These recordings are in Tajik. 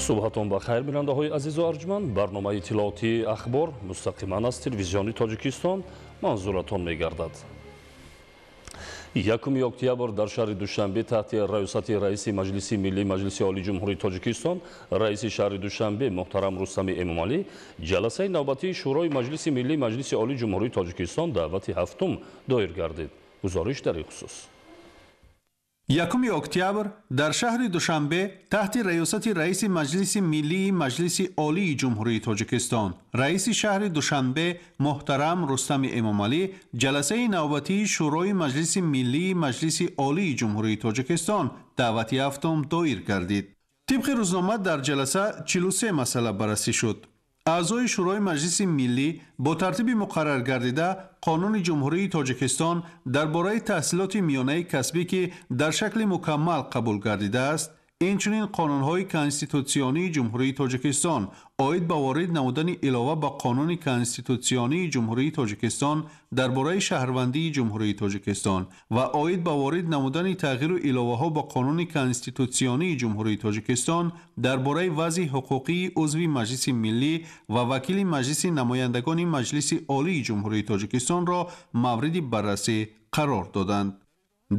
Субҳатон ба хайр, бинандаҳои азизу арҷманд. Барномаи иттилоотии «Ахбор» мустақиман аз Телевизиони Тоҷикистон манзуратон мегардад. 1 октябр дар шаҳри Душанбе таҳти раёсати раиси Маҷлиси Миллии Маҷлиси Олии Ҷумҳурии Тоҷикистон, раиси шаҳри Душанбе муҳтарам Рустами Эмомалӣ ҷаласаи навбатии Шӯрои Маҷлиси Миллии Маҷлиси Олии Ҷумҳурии Тоҷикистон даъвати ҳафтум доир гардид. Гузориш дар ин хусус. 1 октябр дар шаҳри Душанбе таҳти раёсати раиси Маҷлиси Миллии Маҷлиси Олии Ҷумҳурии Тоҷикистон, раиси шаҳри Душанбе муҳтарам Рустами Эмомалӣ ҷаласаи навбатии Шӯрои Маҷлиси Миллии Маҷлиси Олии Ҷумҳурии Тоҷикистон даъвати ҳафтум доир гардид. Тибқи рӯзнома, дар ҷаласа 43 масъала баррасӣ шуд. Аъзои Шӯрои Маҷлиси Миллӣ бо тартиби муқаррар гардида Қонуни Ҷумҳурии Тоҷикистон дар бораи таҳсилоти миёнаи касбӣ, ки дар шакли мукаммал қабул гардидааст, инчунин қонунҳои конститутсионии Ҷумҳурии Тоҷикистон оид ба ворид намудани илова ба Қонуни конститутсионии Ҷумҳурии Тоҷикистон дар бораи шаҳрвандии Ҷумҳурии Тоҷикистон ва оид ба ворид намудани тағйиру иловаҳо ба Қонуни конститутсионии Ҷумҳурии Тоҷикистон дар бораи вазъи ҳуқуқии узви Маҷлиси Миллӣ ва вакили Маҷлиси намояндагони Маҷлиси Олии Ҷумҳурии Тоҷикистонро мавриди баррасӣ қарор доданд.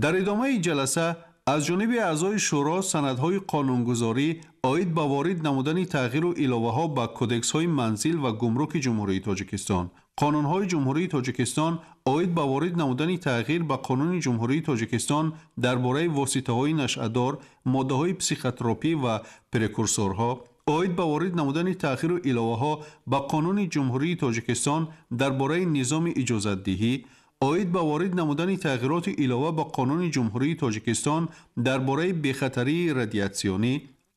Дар идомаи ҷаласа аз ҷониби аъзои шӯро санадҳои қонунгузорӣ оид ба ворид намудани тағйиру иловаҳо ба кодексҳои манзил ва гумруки Ҷумҳурии Тоҷикистон, қонунҳои Ҷумҳурии Тоҷикистон оид ба ворид намудани тағйир ба Қонуни Ҷумҳурии Тоҷикистон дар бораи воситаҳои нашъадор, моддаҳои психотропӣ ва прекурсорҳо, оид ба ворид намудани тағйиру иловаҳо ба Қонуни Ҷумҳурии Тоҷикистон дар бораи низоми иҷозатдиҳӣ, оид ба ворид намудани тағйироту илова ба Қонуни Ҷумҳурии Тоҷикистон дар бораи бехатарии радиатсионӣ,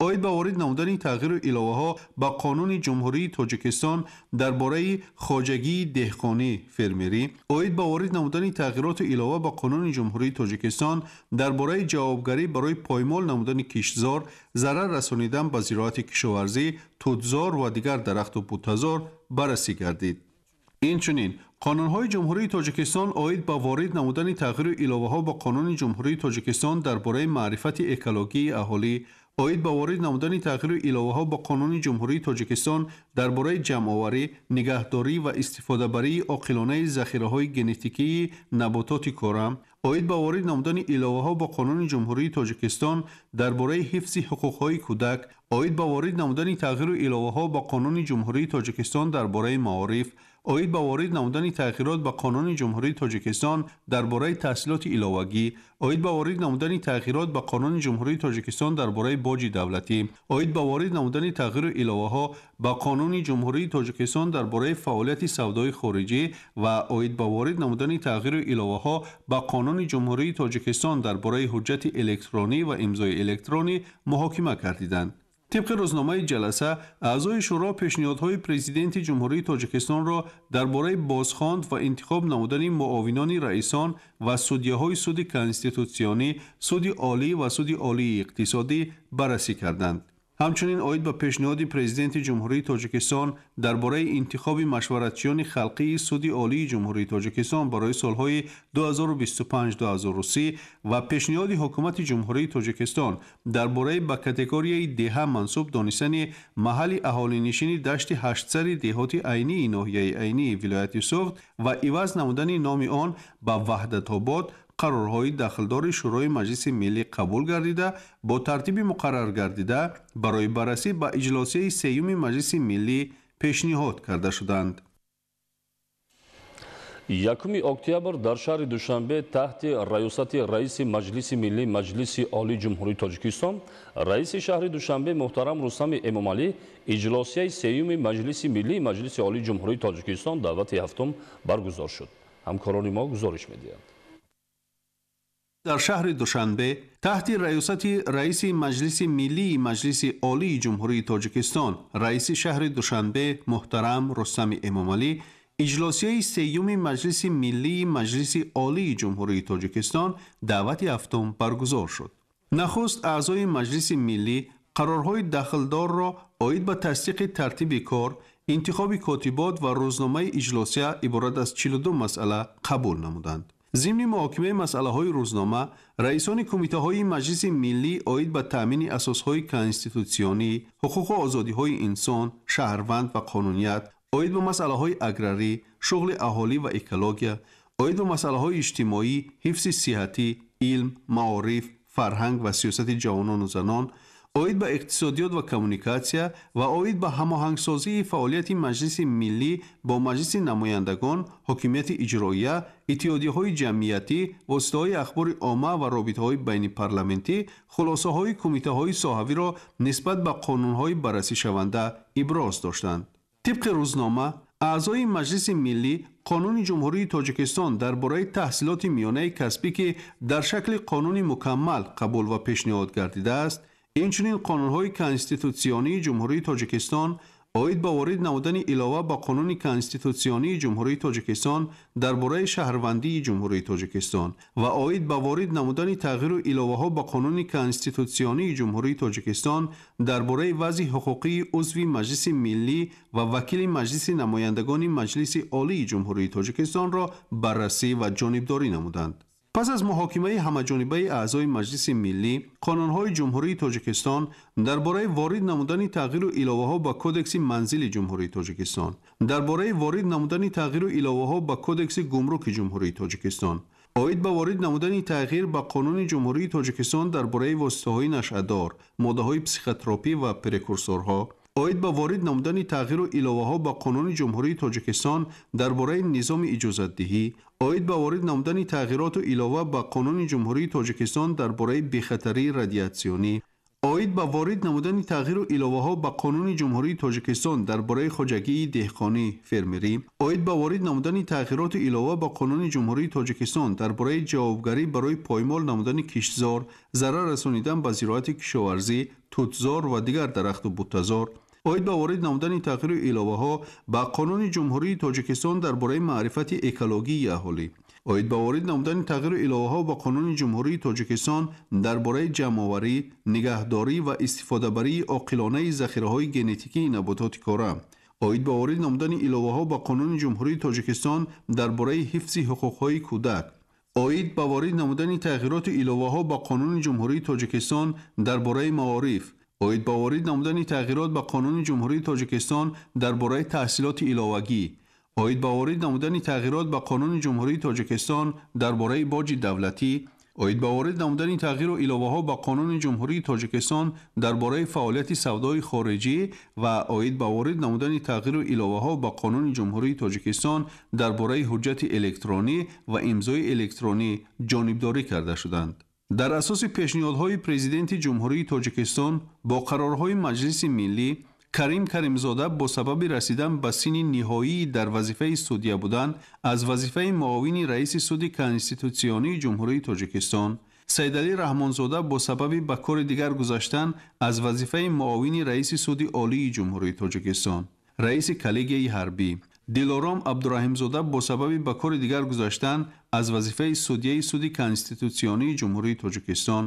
оид ба ворид намудани тағйиру иловаҳо ба Қонуни Ҷумҳурии Тоҷикистон дар бораи хоҷагии деҳқонӣ фермерӣ, оид ба ворид намудани тағйироту илова ба Қонуни Ҷумҳурии Тоҷикистон дар бораи ҷавобгарӣ барои поймол намудани киштзор, зарар расонидан ба зироати кишоварзӣ, тутзор ва дигар дарахту буттазор баррасӣ гардид. Инчунин қонунҳои Ҷумҳурии Тоҷикистон оид ба ворид намудани тағйиру иловаҳо ба Қонуни Ҷумҳурии Тоҷикистон дар бораи маърифати экологии аҳолӣ, оид ба ворид намудани тағйиру иловаҳо ба Қонуни Ҷумҳурии Тоҷикистон дар бораи ҷамъоварӣ, нигаҳдорӣ ва истифодабарии оқилонаи захираҳои генетикии набототи кора, оид ба ворид намудани иловаҳо ба Қонуни Ҷумҳурии Тоҷикистон дар бораи ҳифзи ҳуқуқҳои кӯдак, оид ба ворид намудани тағйиру иловаҳо ба Қонуни Ҷумҳурии Тоҷикистон дар бораи маориф, оид ба ворид намудани тағйирот ба Қонуни Ҷумҳурии Тоҷикистон дар бораи таҳсилоти иловагӣ, оид ба ворид намудани тағйирот ба Қонуни Ҷумҳурии Тоҷикистон дар бораи боҷи давлатӣ, оид ба ворид намудани тағйиру иловаҳо ба Қонуни Ҷумҳурии Тоҷикистон дар бораи фаъолияти савдои хориҷӣ ва оид ба ворид намудани тағйиру иловаҳо ба Қонуни Ҷумҳурии Тоҷикистон дар бораи ҳуҷҷати электронӣ ва имзои электронӣ муҳокима гардиданд. Тибқи рӯзномаи ҷаласа, аъзои шӯро пешниҳодҳои Президенти Ҷумҳурии Тоҷикистонро дар бораи бозхонд ва интихоб намудани муовинони раисон ва судяҳои Суди Конститутсионӣ, Суди Олӣ ва Суди Олии иқтисодӣ баррасӣ карданд. Ҳамчунин оид ба пешниҳоди Президенти Ҷумҳурии Тоҷикистон дар бораи интихоби машваратчиёни халқии Суди Олии Ҷумҳурии Тоҷикистон барои солҳои 2025-2030 ва пешниҳоди Ҳукумати Ҷумҳурии Тоҷикистон дар бораи ба категорияи деҳа мансуб донистани маҳалли аҳолинишини дашти Ҳаштсари деҳоти Айнии ноҳияи Айнии вилояти Суғд ва иваз намудани номи он ба Ваҳдатобод қарорҳои дахлдори Шӯрои Маҷлиси Миллӣ қабул гардида, бо тартиби муқаррар гардида барои баррасӣ ба иҷлосияи сеюми Маҷлиси Миллӣ пешниҳод карда шуданд. 1 октябр дар шаҳри Душанбе таҳти раёсати раиси Маҷлиси Миллӣ Маҷлиси Олии Ҷумҳурии Тоҷикистон, раиси шаҳри Душанбе муҳтарам Рустами Эмомалӣ иҷлосияи сеюми Маҷлиси Миллии Маҷлиси Олии Ҷумҳурии Тоҷикистон даъвати ҳафтум баргузор шуд. Ҳамкорони мо гузориш медиҳанд. Дар шаҳри Душанбе таҳти раёсати раиси Маҷлиси Миллии Маҷлиси Олии Ҷумҳурии Тоҷикистон, раиси шаҳри Душанбе муҳтарам Рустами Эмомалӣ иҷлосияи сеюми Маҷлиси Миллии Маҷлиси Олии Ҷумҳурии Тоҷикистон даъвати ҳафтум баргузор шуд. Нахуст аъзои Маҷлиси Миллӣ қарорҳои дахлдорро оид ба тасдиқи тартиби кор, интихоби котибот ва рӯзномаи иҷлосия иборат аз 42 масъала қабул намуданд. Зимни муҳокимаи масъалаҳои рӯзнома, раисони кумитаҳои Маҷлиси Миллӣ оид ба таъмини асосҳои конститутсионӣ, ҳуқуқу озодиҳои инсон, шаҳрванд ва қонуният, оид ба масъалаҳои аграрӣ, шуғли аҳолӣ ва экология, оид ба масъалаҳои иҷтимоӣ, ҳифзи сиҳатӣ, илм, маориф, фарҳанг ва сиёсати ҷавонону занон, оид ба иқтисодиёт ва коммуникатсия ва оид ба ҳамоҳангсозии фаъолияти Маҷлиси Миллӣ бо Маҷлиси намояндагон, ҳокимияти иҷроия, иттиҳодияҳои ҷамъиятӣ, воситаҳои ахбори омма ва робитаҳои байнипарламентӣ хулосаҳои кумитаҳои соҳавиро нисбат ба қонунҳои баррасишаванда иброз доштанд. Тибқи рӯзнома, аъзои Маҷлиси Миллӣ Қонуни Ҷумҳурии Тоҷикистон дар бораи таҳсилоти миёнаи касбӣ, ки дар шакли қонуни мукаммал қабул ва пешниҳод гардидааст, инчунин қонунҳои конститутсионии Ҷумҳурии Тоҷикистон оид ба ворид намудани илова ба Қонуни конститутсионии Ҷумҳурии Тоҷикистон дар бораи шаҳрвандии Ҷумҳурии Тоҷикистон ва оид ба ворид намудани тағйиру иловаҳо ба Қонуни конститутсионии Ҷумҳурии Тоҷикистон дар бораи вазъи ҳуқуқии узви Маҷлиси Миллӣ ва вакили Маҷлиси намояндагони Маҷлиси Олии Ҷумҳурии Тоҷикистонро баррасӣ ва ҷонибдорӣ намуданд. Пас аз муҳокимаи ҳамаҷонибаи аъзои Маҷлиси Миллӣ, қонунҳои Ҷумҳурии Тоҷикистон дар бораи ворид намудани тағйиру иловаҳо ба Кодекси манзили Ҷумҳурии Тоҷикистон, дар бораи ворид намудани тағйиру иловаҳо ба Кодекси гумруки Ҷумҳурии Тоҷикистон, оид ба ворид намудани тағйир ба Қонуни Ҷумҳурии Тоҷикистон дар бораи воситаҳои нашъадор, моддаҳои психотропӣ ва прекурсорҳо, оид ба ворид намудани тағйиру иловаҳо ба Қонуни Ҷумҳурии Тоҷикистон дар бораи низоми иҷозатдиҳӣ, оид ба ворид намудани тағйироту илова ба Қонуни Ҷумҳурии Тоҷикистон дар бораи бехатарии радиатсионӣ, оид ба ворид намудани тағйиру иловаҳо ба Қонуни Ҷумҳурии Тоҷикистон дар бораи хоҷагии деҳқонӣ фермерӣ, оид ба ворид намудани тағйироту илова ба Қонуни Ҷумҳурии Тоҷикистон дар бораи ҷавобгарӣ барои поймол намудани киштзор, зарар расонидан ба зироати кишоварзӣ, тутзор ва дигар дарахту буттазор, оид ба ворид намудани тағйиру иловаҳо ба Қонуни Ҷумҳурии Тоҷикистон дар бораи маърифати экологии аҳолӣ, оид ба ворид намудани тағйиру иловаҳо ба Қонуни Ҷумҳурии Тоҷикистон дар бораи ҷамъоварӣ, нигаҳдорӣ ва истифодабарии оқилонаи захираҳои генетикии набототи кора, оид ба ворид намудани иловаҳо ба Қонуни Ҷумҳурии Тоҷикистон дар бораи ҳифзи ҳуқуқҳои кӯдак, оид ба ворид намудани тағйироту иловаҳо ба Қонуни Ҷумҳурии Тоҷикистон дар бораи маориф, оид ба ворид намудани тағйирот ба Қонуни Ҷумҳурии Тоҷикистон дар бораи таҳсилоти иловагӣ, оид ба ворид намудани тағйирот ба Қонуни Ҷумҳурии Тоҷикистон дар бораи боҷи давлатӣ, оид ба ворид намудани тағйиру иловаҳо ба Қонуни Ҷумҳурии Тоҷикистон дар бораи фаъолияти савдои хориҷӣ ва оид ба ворид намудани тағйиру иловаҳо ба Қонуни Ҷумҳурии Тоҷикистон дар бораи ҳуҷҷати электронӣ ва имзои электронӣ ҷонибдорӣ карда шуданд. Дар асоси пешниҳодҳои Президенти Ҷумҳурии Тоҷикистон бо қарорҳои Маҷлиси Миллӣ, Карим Каримзода бо сабаби расидан ба синни ниҳоии дар вазифаи судя будан аз вазифаи муовини раиси Суди Конститутсионии Ҷумҳурии Тоҷикистон, Сайдалӣ Раҳмонзода бо сабаби ба кори дигар гузаштан аз вазифаи муовини раиси Суди Олии Ҷумҳурии Тоҷикистон, раиси коллегияи ҳарбӣ, Дилором Абдураҳимзода бо сабаби ба кори дигар гузаштан аз вазифаи судяи Суди Конститутсионии Ҷумҳурии Тоҷикистон,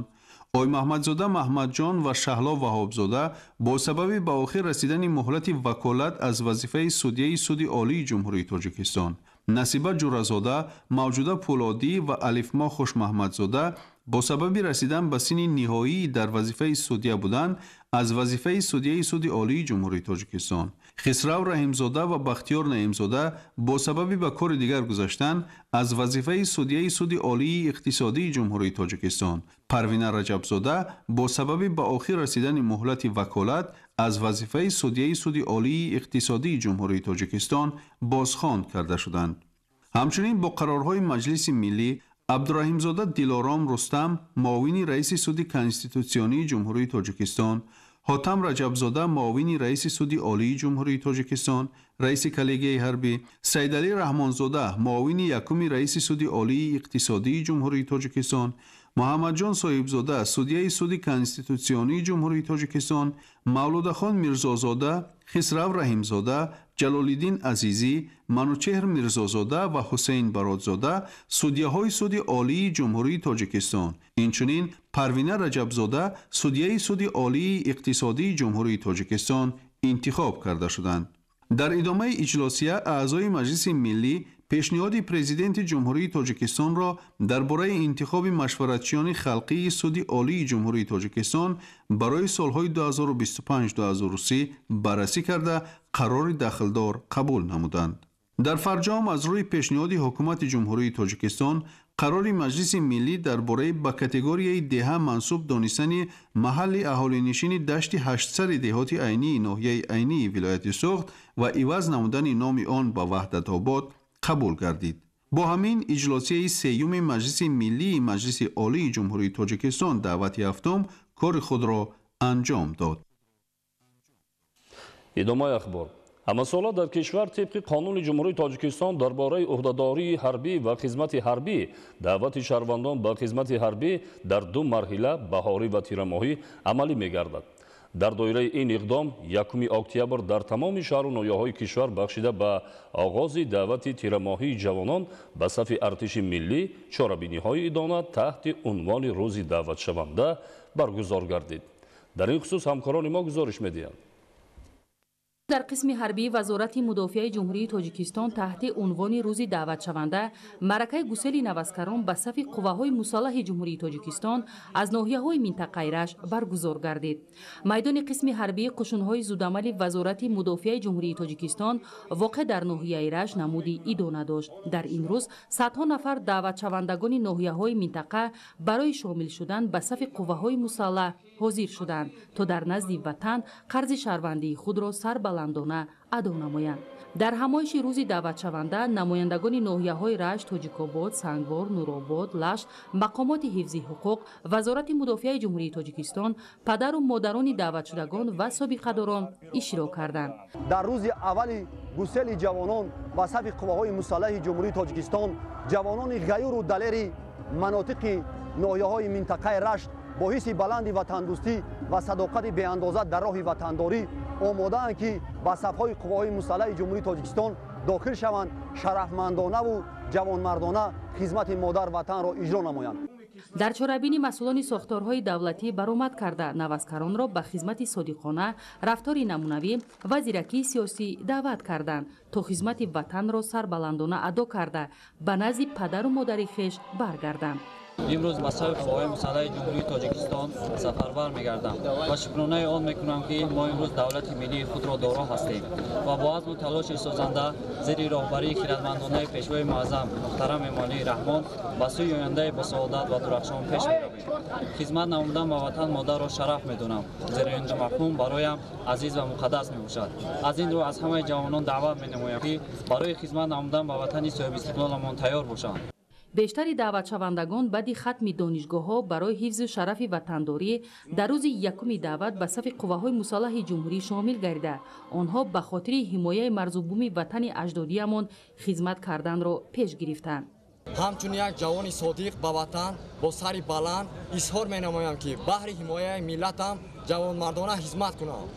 Оймаҳмадзода Маҳмадҷон ва Шаҳло Ваҳобзода бо сабаби ба охир расидани муҳлати ваколат аз вазифаи судяи Суди Олии Ҷумҳурии Тоҷикистон, Насиба Ҷуразода, Мавҷуда Пулодӣ ва Алифмо Хушмаҳмадзода бо сабаби расидан ба синни ниҳоии дар вазифаи судя будан аз вазифаи судяи Суди Олии Ҷумҳурии Тоҷикистон, Хисрав Раҳимзода ва Бахтиёр Наимзода бо сабаби ба кори дигар гузаштан аз вазифаи судяи Суди Олии Иқтисодии Ҷумҳурии Тоҷикистон, Парвина Раҷабзода бо сабаби ба охир расидани муҳлати ваколат аз вазифаи судяи Суди Олии Иқтисодии Ҷумҳурии Тоҷикистон бозхонд карда шуданд. Ҳамчунин бо қарорҳои Маҷлиси Миллӣ Абдураҳимзода Дилором Рустам муовини раиси Суди Конститутсионии Ҷумҳурии Тоҷикистон, Ҳотам Раҷабзода муовини раиси Суди Олии Ҷумҳурии Тоҷикистон, раиси коллегияи ҳарбӣ, Сайдалӣ Раҳмонзода муовини якуми раиси Суди Олии Иқтисодии Ҷумҳурии Тоҷикистон, Муҳаммадҷон Соҳибзода судяи Суди Конститутсионии Ҷумҳурии Тоҷикистон, Мавлудахон Мирзозода, Хисрав Раҳимзода, Ҷалолиддин Азизӣ, Манучеҳр Мирзозода ва Ҳусейн Бародзода судяҳои Суди Олии Ҷумҳурии Тоҷикистон, инчунин Парвина Раҷабзода судяи Суди Олии Иқтисодии Ҷумҳурии Тоҷикистон интихоб карда шуданд. Дар идомаи иҷлосия аъзои Маҷлиси Миллӣ Пешниҳоди Президенти Ҷумҳурии Тоҷикистонро дар бораи интихоби машваратчиёни халқии Суди Олии Ҷумҳурии Тоҷикистон барои солҳои 2025-2030 баррасӣ карда, қарори дахлдор қабул намуданд. Дар фарҷом аз рӯи пешниҳоди Ҳукумати Ҷумҳурии Тоҷикистон қарори Маҷлиси Миллӣ дар бораи ба категорияи деҳа мансуб донистани маҳалли аҳолинишини дашти ҳаштсари деҳоти Айнии ноҳияи Айнии вилояти Суғд ва иваз намудани номи он ба Ваҳдатобод қабул гардид. Бо ҳамин иҷлосияи сеюми Маҷлиси Миллии Маҷлиси Олии Ҷумҳурии Тоҷикистон даъвати ҳафтум кори худро анҷом дод. Идомаи ахбор. Ҳамасола дар кишвар тибқи қонуни Ҷумҳурии Тоҷикистон дар бораи ӯҳдадории ҳарбӣ ва хизмати ҳарбӣ даъвати шаҳрвандон ба хизмати ҳарбӣ дар ду марҳила баҳорӣ ва тирамоҳӣ амалӣ мегардад. Дар доираи ин иқдом 1 октябр дар тамоми шаҳру ноҳияҳои кишвар бахшида ба оғози даъвати тирамоҳии ҷавонон ба сафи артиши миллӣ чорабиниҳои идона таҳти унвони рӯзи даъватшаванда баргузор гардид. Дар ин хусус ҳамкорони мо гузориш медиҳанд. Дар қисми ҳарбии Вазорати мудофиаи Ҷумҳурии Тоҷикистон таҳти унвони рӯзи даъватшаванда маъракаи гусели наваскарон ба сафи қувваҳои мусаллаҳи Ҷумҳурии Тоҷикистон аз ноҳияҳои минтақаи Рашт баргузор гардид. Майдони қисми ҳарбии қушунҳои зудамали Вазорати мудофиаи Ҷумҳурии Тоҷикистон воқеъ дар ноҳияи Рашт намуди идона дошт. Дар ин рӯз садҳо нафар даъватшавандагони ноҳияҳои минтақа барои шомил шудан ба сафи қувваҳои мусаллаҳ ҳозир шуданд, то дар назди ватан қарзи шаҳрвандии худро сарбаландона адо намоянд. Дар ҳамоиши рӯзи даъватшаванда намояндагони ноҳияҳои Рашт, Тоҷикобод, Сангвор, Нуробод, Лашт, мақомоти ҳифзи ҳуқуқ, Вазорати мудофиаи Ҷумҳурии Тоҷикистон, падару модарони даъватшудагон ва собиқадорон иштирок карданд. Дар рӯзи аввали гусели ҷавонон ба сафи қувваҳои мусаллаҳи Ҷумҳурии Тоҷикистон ҷавонони ғаюру далери манотиқи ноҳияҳои минтақаи Рашт бо ҳисси баланди ватандӯстӣ ва садоқати беандоза дар роҳи ватандорӣ омодаанд, ки ба сафҳои қувваҳои мусаллаҳи Ҷумҳурии Тоҷикистон дохил шаванд, шарафмандонаву ҷавонмардона хизмати модар ватанро иҷро намоянд. Дар чорабинӣ масъулони сохторҳои давлатӣ баромад карда, наваскаронро ба хизмати содиқона, рафтори намунавӣ ва зиракии сиёсӣ даъват карданд, то хизмати ватанро сарбаландона адо карда, ба назди падару модари хеш баргарданд. Имрӯз ба сафи қувваҳои мусаллаҳи Ҷумҳурии Тоҷикистон сафарбар мегардам ва шукронаи он мекунам, ки мо имрӯз давлати миллии худро доро ҳастем ва бо азму талоши созанда зери роҳбарии хиратмандонаи Пешвои муаззам муҳтарам Эмомалӣ Раҳмон ба сӯи ояндаи босаодат ва дурахшон пеш меравем. Хизмат намудан ба ватан модарро шараф медонам, зеро ин ду мафҳум бароям азиз ва муқаддас мебошад. Аз ин рӯ аз ҳамаи ҷавонон даъват менамоям, ки барои хизмат намудан ба ватани соҳибистиқлоламон тайёр бошанд. Бештари даъватшавандагон баъди хатми донишгоҳҳо барои ҳифзу шарафи ватандорӣ дар рӯзи якуми даъват ба сафи қувваҳои мусаллаҳи ҷумҳурӣ шомил гардида, онҳо ба хотири ҳимояи марзубуми ватани аҷдодиямон хизмат карданро пеш гирифтанд. Ҳамчун як ҷавони содиқ ба ватан бо сари баланд изҳор менамоям, ки баҳри ҳимояи миллатам ҷавонмардона хизмат кунам.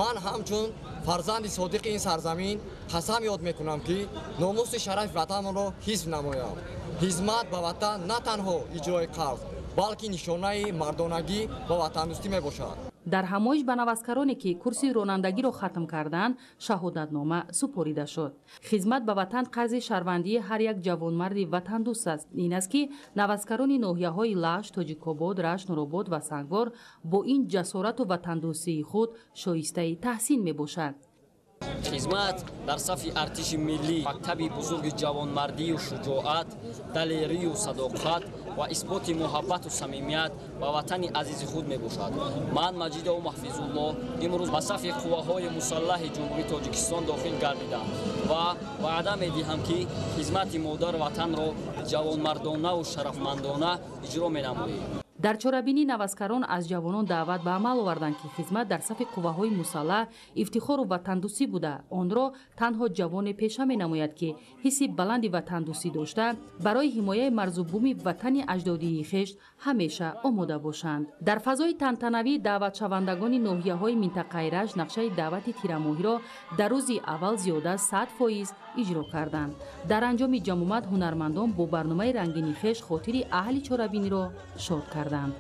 Ман ҳамчун фарзанди содиқи ин сарзамин қасам ёд мекунам, ки номуси шарафи ватанро ҳифз намоям. Хизмат ба ватан на танҳо иҷрои қарз, балки нишонаи мардонагӣ ва ватандӯстӣ мебошад. Дар ҳамоиш ба наваскароне, ки курси ронандагиро хатм карданд, шаҳодатнома супорида шуд. Хизмат ба ватан қарзи шаҳрвандии ҳар як ҷавонмарди ватандӯст аст. Ин аст, ки наваскарони ноҳияҳои Лашт, Тоҷикобод, Рашт, Нуробод ва Сангвор бо ин ҷасорату ватандӯстии худ шоистаи таҳсин мебошанд. Хизмат дар сафи артиши миллӣ мактаби бузурги ҷавонмардию шуҷоат, далерию садоқат ва исботи муҳаббату самимият ба ватани азизи худ мебошад. Ман Маҷидов Маҳфизуллоҳ имрӯз ба сафи қувваҳои мусаллаҳи Ҷумҳурии Тоҷикистон дохил гардидам ва ваъда медиҳам, ки хизмати модар ватанро ҷавонмардонаву шарафмандона иҷро менамоем. Дар чорабинӣ наваскарон аз ҷавонон даъват ба амал оварданд, ки хизмат дар сафи қувваҳои мусаллаҳ ифтихору ватандӯстӣ буда, онро танҳо ҷавоне пеша менамояд, ки ҳисси баланди ватандӯстӣ дошта, барои ҳимояи марзубуми ватани аҷдодии хеш ҳамеша омода бошанд. Дар фазои тантанавӣ даъватшавандагони ноҳияҳои минтақаи Рашт нақшаи даъвати тирамоҳиро дар рӯзи аввал зиёда 100% иҷро карданд. Дар анҷоми ҷамъомад ҳунармандон бо барномаи рангини хеш хотири аҳли чорабиниро шод карданд.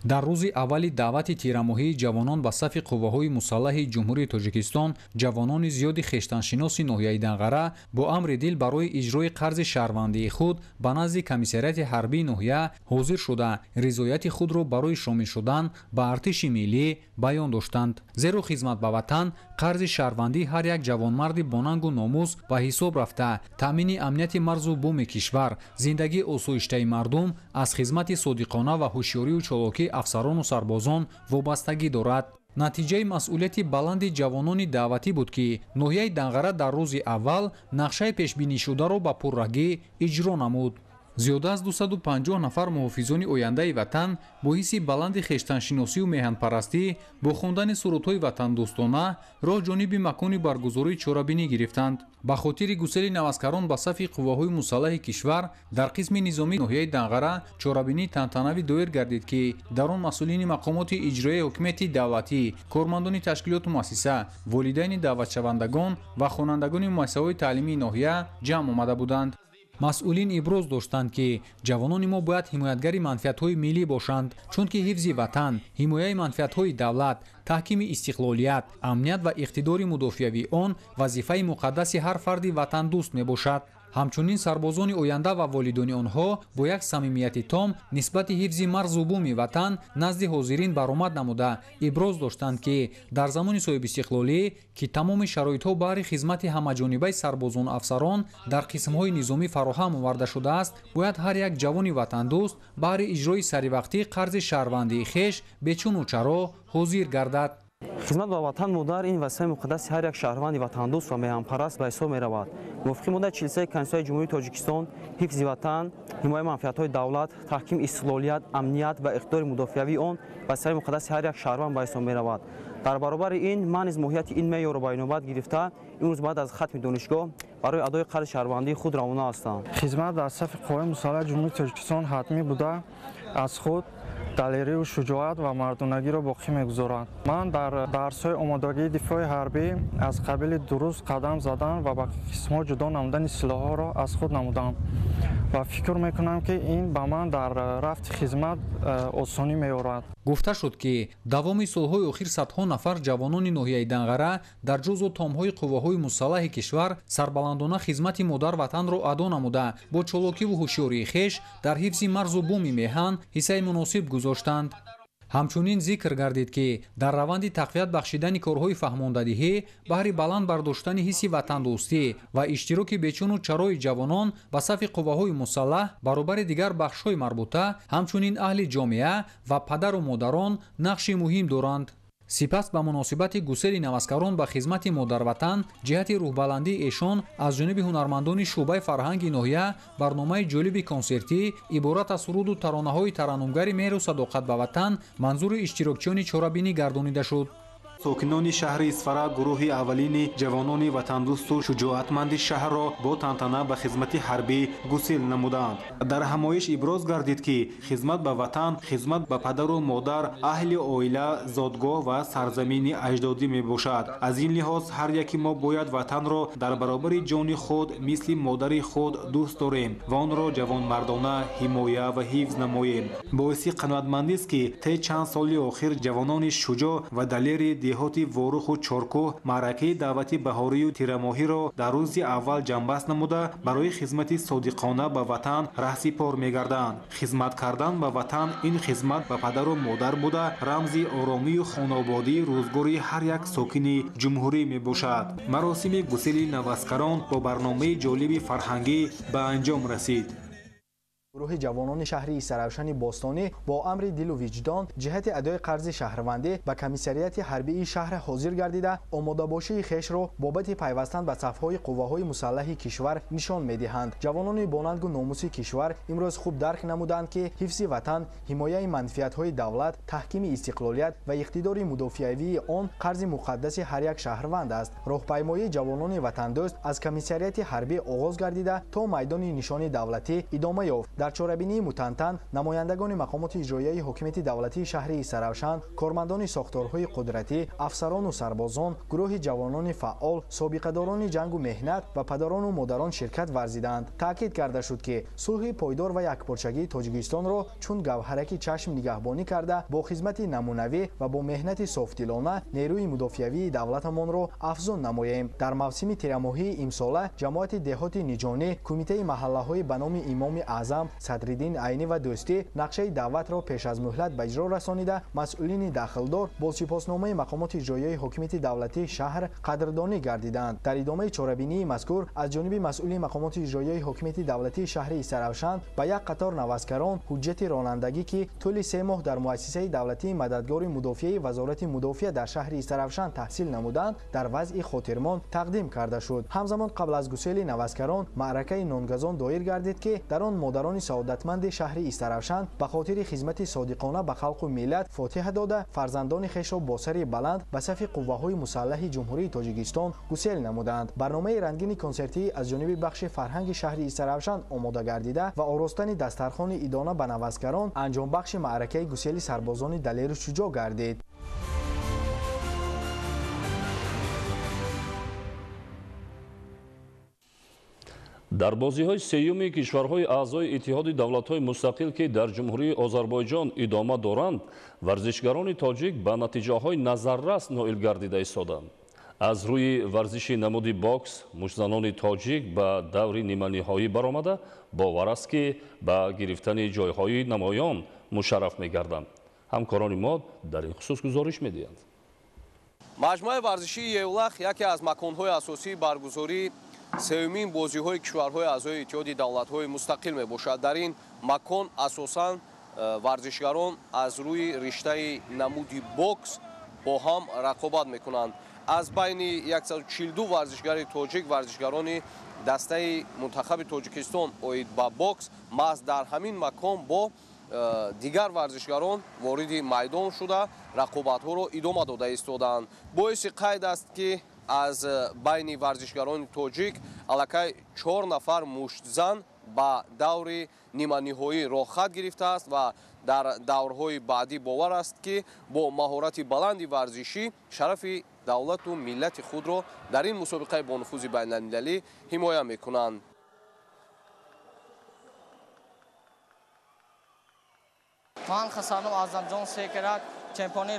Дар рӯзи аввали даъвати тирамоҳии ҷавонон ба сафи қувваҳои мусаллаҳи Ҷумҳурии Тоҷикистон ҷавонони зиёди хештаншиноси ноҳияи Данғара бо амри дил барои иҷрои қарзи шаҳрвандии худ ба назди комиссариати ҳарбии ноҳия ҳозир шуда, ризояти худро барои шомил шудан ба артиши миллӣ баён доштанд. Зеро хизмат ба ватан қарзи шаҳрвандии ҳар як ҷавонмарди бонангу номус ба ҳисоб рафта, таъмини амнияти марзу буми кишвар, зиндагии осоиштаи мардум аз хизмати содиқона ва ҳушёрию чолокии афсарону сарбозон вобастагӣ дорад. Натиҷаи масъулияти баланди ҷавонони даъватӣ буд, ки ноҳияи Данғара дар рӯзи аввал нақшаи пешбинишударо ба пуррагӣ иҷро намуд. Зиёда аз 250 нафар муҳофизони ояндаи ватан бо ҳисси баланди хештаншиносию меҳанпарастӣ бо хондани сурудҳои ватандӯстона роҳ ҷониби макони баргузории чорабинӣ гирифтанд. Ба хотири гусели наваскарон ба сафи қувваҳои мусаллаҳи кишвар дар қисми низомии ноҳияи Данғара чорабинии тантанавӣ доир гардид, ки дар он масъулини мақомоти иҷроияи ҳокимияти давлатӣ, кормандони ташкилоту муассиса, волидайни даъватшавандагон ва хонандагони муассисаҳои таълимии ноҳия ҷамъ омада буданд. Масъулин иброз доштанд, ки ҷавонони мо бояд ҳимоятгари манфиатҳои миллӣ бошанд, чунки ҳифзи ватан, ҳимояи манфиатҳои давлат, таҳкими истиқлолият, амният ва иқтидори мудофиавии он вазифаи муқаддаси ҳар фарди ватандӯст мебошад. Ҳамчунин сарбозони оянда ва волидони онҳо бо як самимияти том нисбати ҳифзи марзу буми ватан назди ҳозирин баромад намуда, иброз доштанд, ки дар замони соҳибистиқлолӣ, ки тамоми шароитҳо баҳри хизмати ҳамаҷонибаи сарбозону афсарон дар қисмҳои низомӣ фароҳам оварда шудааст, бояд ҳар як ҷавони ватандӯст баҳри иҷрои саривақтии қарзи шаҳрвандии хеш бечуну чаро ҳозир гардад. Хизмат ба ватан модар ин вазифаи муқаддаси ҳар як шаҳрванди ватандӯст ва меҳанпараст ба ҳисоб меравад. Мувофиқи моддаи 43 Конститутсияи Ҷумҳурии Тоҷикистон ҳифзи ватан, ҳимояи манфиатҳои давлат, таҳкими истиқлолият, амният ва иқтидори мудофиавии он вазифаи муқаддаси ҳар як шаҳрванд ба ҳисоб меравад. Дар баробари ин ман низ моҳияти ин меъёрро ба инобат гирифта, имрӯз баъд аз хатми донишгоҳ барои адои қарзи шаҳрвандии худ равона ҳастам. Хизмат дар сафи қувваҳои мусаллаҳи Ҷумҳурии Тоҷикистон ҳатмӣ буда, аз худ далерию шуҷоат ва мардонагиро боқӣ мегузорад. Ман дар дарсҳои омодагии дифои ҳарбӣ аз қабили дуруст қадам задан ва ба қисмҳо ҷудо намудани силоҳҳоро аз худ намудам ва фикр мекунам, ки ин ба ман дар рафти хизмат осонӣ меорад. Гуфта шуд, ки давоми солҳои охир садҳо нафар ҷавонони ноҳияи Данғара дар ҷузъу томҳои қувваҳои мусаллаҳи кишвар сарбаландона хизмати модар ватанро адо намуда, бо чолокиву ҳушёрии хеш дар ҳифзи марзу буми меҳан ҳиссаи муносиб гузоштанд. Ҳамчунин зикр гардид, ки дар раванди тақвият бахшидани корҳои фаҳмондадиҳӣ баҳри баланд бардоштани ҳисси ватандӯстӣ ва иштироки бечуну чарои ҷавонон ба сафи қувваҳои мусаллаҳ баробари дигар бахшҳои марбута, ҳамчунин аҳли ҷомеа ва падару модарон нақши муҳим доранд. Сипас ба муносибати гусели наваскарон ба хизмати модарватан ҷиҳати рӯҳбаландии эшон аз ҷониби ҳунармандони шӯъбаи фарҳанги ноҳия барномаи ҷолиби консертӣ иборат аз суруду таронаҳои тараннумгари меҳру садоқат ба ватан манзури иштирокчиёни чорабинӣ гардонида шуд. Сокинони шаҳри Исфара гурӯҳи аввалини ҷавонони ватандӯсту шуҷоатманди шаҳрро бо тантана ба хизмати ҳарбӣ гусел намуданд. Дар ҳамоиш иброз гардид, ки хизмат ба ватан, хизмат ба падару модар, аҳли оила, зодгоҳ ва сарзамини аҷдодӣ мебошад. Аз ин лиҳоз ҳар яки мо бояд ватанро дар баробари ҷони худ мисли модари худ дӯст дорем ва онро ҷавонмардона ҳимоя ва ҳифз намоем. Боиси қаноатмандист, ки тӯи чанд соли охир ҷавонони шуҷоъ ва далери деҳоти Воруху Чоркӯҳ маъракаи даъвати баҳорию тирамоҳиро дар рӯзи аввал ҷамъбаст намуда, барои хизмати содиқона ба ватан раҳсипор мегарданд. Хизмат кардан ба ватан ин хизмат ба падару модар буда, рамзи оромию хонободии рӯзгори ҳар як сокини ҷумҳурӣ мебошад. Маросими гусели наваскарон бо барномаи ҷолиби фарҳангӣ ба анҷом расид. Гурӯҳи ҷавонони шаҳри Истаравшани бостонӣ бо амри дилу виҷдон ҷиҳати адои қарзи шаҳрвандӣ ба комиссариати ҳарбии шаҳр ҳозир гардида, омодабошии хешро бобати пайвастан ба сафҳои қувваҳои мусаллаҳи кишвар нишон медиҳанд. Ҷавонони бонангу номуси кишвар имрӯз хуб дарк намуданд, ки ҳифзи ватан, ҳимояи манфиатҳои давлат, таҳкими истиқлолият ва иқтидори мудофиавии он қарзи муқаддаси ҳар як шаҳрванд аст. Роҳпаймоии ҷавонони ватандӯст аз комиссариати ҳарбӣ оғоз гардида, то майдони нишони давлатӣ идома ёфт. Дар чорабинии мутантан намояндагони мақомоти иҷроияи ҳокимияти давлатии шаҳри Истаравшан, кормандони сохторҳои қудратӣ, афсарону сарбозон, гурӯҳи ҷавонони фаъол, собиқадорони ҷангу меҳнат ва падарону модарон ширкат варзиданд. Таъкид карда шуд, ки сулҳи пойдор ва якпорчагии Тоҷикистонро чун гавҳараки чашм нигаҳбонӣ карда, бо хизмати намунавӣ ва бо меҳнати софдилона нерӯи мудофиавии давлатамонро афзун намоем. Дар мавсими тирамоҳии имсола ҷамоати деҳоти Ниҷонӣ, кумитаи маҳаллаҳои ба номи Имоми Аъзам, Садриддин Айнӣ ва Дӯстӣ нақшаи даъватро пеш аз муҳлат ба иҷро расонида, масъулини дахлдор бо сипосномаи мақомоти иҷроияи ҳокимияти давлатии шаҳр қадрдонӣ гардиданд. Дар идомаи чорабинии мазкур аз ҷониби масъули мақомоти иҷроияи ҳокимияти давлатии шаҳри Истаравшан ба як қатор наваскарон ҳуҷҷати ронандагӣ, ки тӯли 3 моҳ дар муассисаи давлатии мададгори мудофиаи Вазорати мудофиа дар шаҳри Истаравшан таҳсил намуданд, дар вазъи хотирмон тақдим карда шуд. Ҳамзамон қабл аз гусели наваскарон маъракаи нонгазон доир гардид, ки дар он модарони саодатманди шаҳри Истаравшан ба хотири хизмати содиқона ба халқу миллат фотиҳа дода, фарзандони хешро бо сари баланд ба сафи қувваҳои мусаллаҳи Ҷумҳурии Тоҷикистон гусел намуданд. Барномаи рангини консертӣ аз ҷониби бахши фарҳанги шаҳри Истаравшан омода гардида ва оростани дастархони идона ба наваскарон анҷомбахши маъракаи гусели сарбозони далеру шуҷоъ гардид. Дар бозиҳои сеюми кишварҳои аъзои Иттиҳоди давлатҳои мустақил, ки дар Ҷумҳурии Озарбойҷон идома доранд, варзишгарони тоҷик ба натиҷаҳои назаррас ноил гардида истоданд. Аз рӯи варзиши намуди бокс муштзанони тоҷик ба даври ниманиҳоӣ баромада, бовар аст, ки ба гирифтани ҷойҳои намоён мушарраф мегарданд. Ҳамкорони мо дар ин хусус гузориш медиҳанд. Маҷмӯаи варзишии Евлах яке аз маконҳои асосии баргузории сеюмин бозиҳои кишварҳои аъзои Иттиҳоди давлатҳои мустақил мебошад. Дар ин макон асосан варзишгарон аз рӯи риштаи намуди бокс бо ҳам рақобат мекунанд. Аз байни 142 варзишгари тоҷик, варзишгарони дастаи мунтахаби Тоҷикистон оид ба бокс маҳз дар ҳамин макон бо дигар варзишгарон вориди майдон шуда, рақобатҳоро идома дода истодаанд. Боиси қайд аст, ки аз байни варзишгарони тоҷик аллакай 4 нафар муштзан ба даври ниманиҳоӣ роҳхат гирифтааст ва дар даврҳои баъдӣ бовар аст, ки бо маҳорати баланди варзишӣ шарафи давлату миллати худро дар ин мусобиқаи бонуфузи байналмилалӣ ҳимоя мекунанд. Ман Хасанов Аъзамҷон Секерак, чемпиони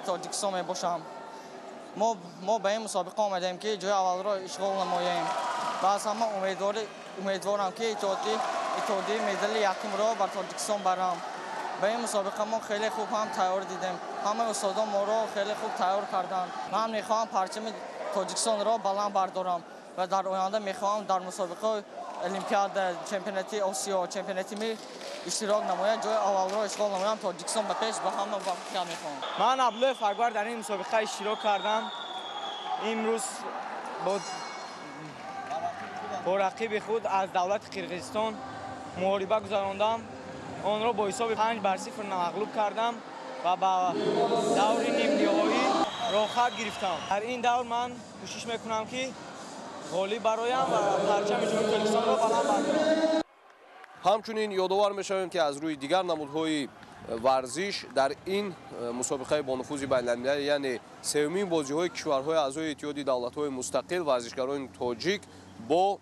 Тоҷикистон мебошам. Мо ба ин мусобиқа омадем, ки ҷои аввалро ишғол намоем ва аз ҳама умедворам, ки иттиҳодии медали якумро бар Тоҷикистон барам. Ба ин мусобиқа мо хеле хуб ҳам тайёр дидем. Ҳамаи устодон моро хеле хуб тайёр карданд. Ман мехоҳам парчами Тоҷикистонро баланд бардорам ва дар оянда мехоҳам дар мусобиқаи Олимпиада, чемпионати Осиё, чемпионати мир иштирок намоям, ҷои аввалро ишғол намоям. Тоҷикистон ба пеш, ба ҳама муваффақият мехоҳам. Ман Абдуллоев Акбар дар ин мусобиқа иштирок кардам. Имрӯз бо рақиби худ аз давлати Қирғизистон муҳориба гузарондам. Онро бо ҳисоби 5-0 мағлуб кардам ва ба даври нимниҳоӣ роҳхат гирифтам. Дар ин давр ман кӯшиш мекунам, ки ғолиб бароям ва парчами Ҷумҳурии Тоҷикистонро баланд бардорам. Ҳамчунин ёдовар мешавем, ки аз рӯи дигар намудҳои варзиш дар ин мусобиқаи бонуфузи байналмилалӣ, яъне сеюмин бозиҳои кишварҳои аъзои Иттиҳоди давлатҳои мустақил, варзишгарони тоҷик бо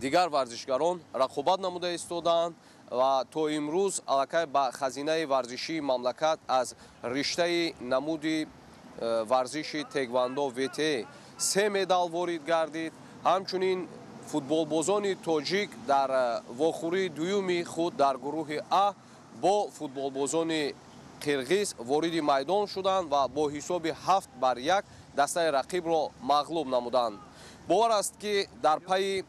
дигар варзишгарон рақобат намуда истодаанд ва то имрӯз аллакай ба хазинаи варзишии мамлакат аз риштаи намуди варзиши теквандо ВТ 3 медал ворид гардид. Ҳамчунин футболбозони тоҷик дар вохӯрии дуюми худ дар гурӯҳи А бо футболбозони қирғиз вориди майдон шуданд ва бо ҳисоби 7-1 дастаи рақибро мағлуб намуданд. Бовар аст, ки дар пайи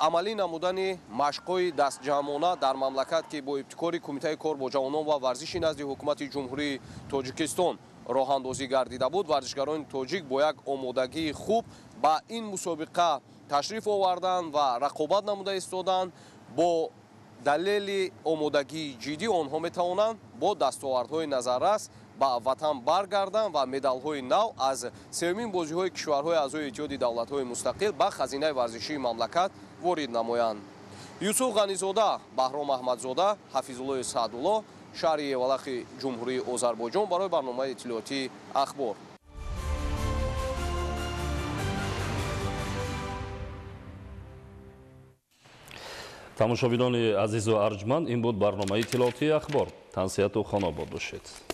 амалӣ намудани машқҳои дастҷамъона дар мамлакат, ки бо ибтикори Кумитаи кор бо ҷавонон ва варзиши назди ҳукумати Ҷумҳурии Тоҷикистон роҳандозӣ гардида буд, варзишгарони тоҷик бо як омодагии хуб ба ин мусобиқа ташриф оварданд ва рақобат намуда истоданд. Бо далели омодагии ҷиддӣ онҳо метавонанд бо дастовардҳои назаррас ба ватан баргарданд ва медалҳои нав аз сеюмин бозиҳои кишварҳои аъзои Иттиҳоди давлатҳои мустақил ба хазинаи варзишии мамлакат ворид намоянд. Юсуф Ғанизода, Баҳром Аҳмадзода, Ҳафизуллои Саъдулло, шаҳри Евалахи Ҷумҳурии Озарбойҷон барои барномаи иттилоотии Ахбор. Тамошобинони азизу арҷманд, ин буд барномаи иттилоотии Ахбор. Тансиҳату хонобод бошед.